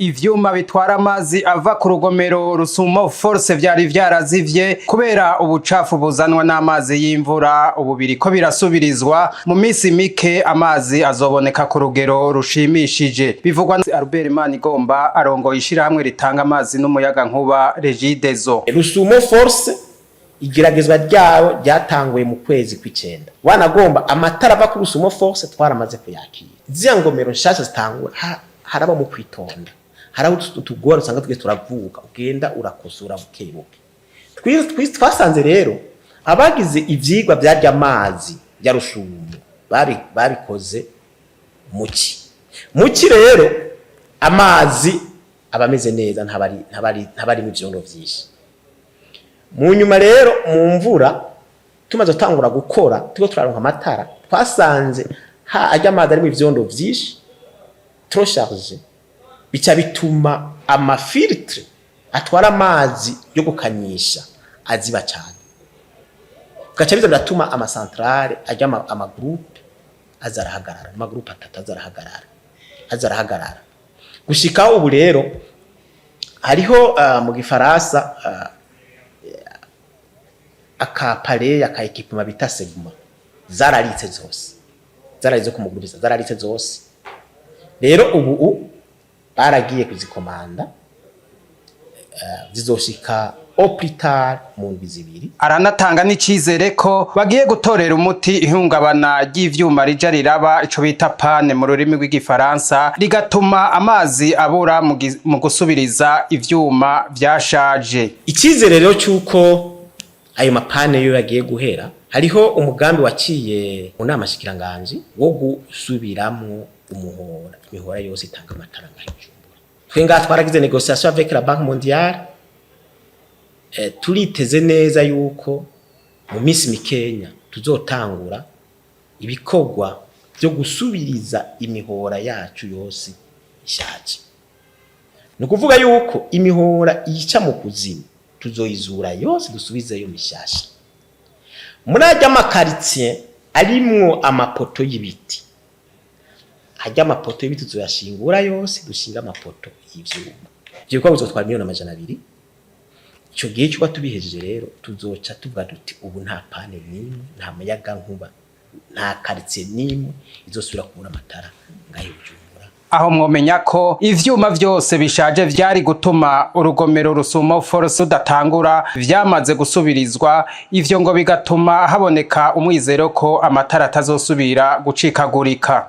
Ivyuma bitwara amazi ava ku rugomero Rusumo Force vyari vyarazivye kubera ubucafu buzanwa n'amazi y'imvura, ubu biriko birasubirizwa. Mu misi mike amazi azoboneka ku rugero rushimishije, bivugwa na Albert Manigomba arongoye ishirahamwe ritanga amazi n'umuyagankuba Regideso. Rusumo Force, igeragezwa ryayo ryatanguye mu kwezi kw'icenda. Wanagomba amatara ava ku Rusumo Force twaramaze kuyakira. Ziriya ngomero nshasha zitangura haraba mu kwitonda, haraho utugora usanga tugiye turavuka, ugenda urakosora buke buke. Twasanze rero abagize ivyigwa vyarya amazi ya Rusumo babikoze muci muci. Rero amazi aba ameze neza, ntabari mu ivyondo vyinshi. Mu nyuma rero mu mvura tumaze gutangura gukora, turiko turaronka amatara, twasanze ha ajya amazi ari mu ivyondo vyinshi, trop chargé, bica bituma ama filtres atwara amazi yo gukanyisha aziba cyane, gaca biza biratuma ama centrales ajya ama groupes aza arahagarara, ama groupes atatu aza arahagarara, aza arahagarara gushikaho ubu. Rero hariho mu gifaransa aka appareil, aka équipement bita segment, zararitse zose, zararitse ku muguriza, zararitse zose. Rero ubu baragiye kuzikomanda, zizoshika au plus tard mu ndwi 2. Aranatanga n'icizere ko bagiye gutorera umuti ihungabana ry'ivyuma rija riraba, ico bita panne mu rurimi rw'igifaransa, rigatuma amazi abura mu gusubiriza ivyuma vyashaje. Icyizere rero cy'uko ayo ma pannes yo yagiye guhera, hariho umugambi waciye mu nama shikiranganji wo gusubiramwo umuhora, imihora yose itanga amatara ngaho i Bujumbura. Twe ngaha twaragize négociation avec la Banque mondiale, turiteze neza yuko mu minsi mikenya tuzotangura ibikorwa byo gusubiriza imihora yacu yose ishaje. Ni ukuvuga yuko imihora ica mu kuzimu tuzoyizura yose, dusubizeyo mishasha. Muri ajya ama quartiers arimwo ama poteaux y'ibiti, hajya ama poteaux y'ibiti tuzoyashingura yose, dushinga ama poteaux y'ivyuma. Ivyo bikorwa bizotwara miliyoni 200. Ico gihe cyuba tubihejeje rero, tuzoca tuvuga duti ubu nta panne n'imwe, nta muyaga nkuba, nta quartier n'imwe izosubira kubura amatara ngaho i Bujumbura. Aho mwomenya ko ivyuma vyose bishaje vyari gutuma urugomero Rusumo Force rudatangura vyamaze gusubirizwa. Ivyo ngo bigatuma haboneka umwizero ko amatara atazosubira gucikagurika.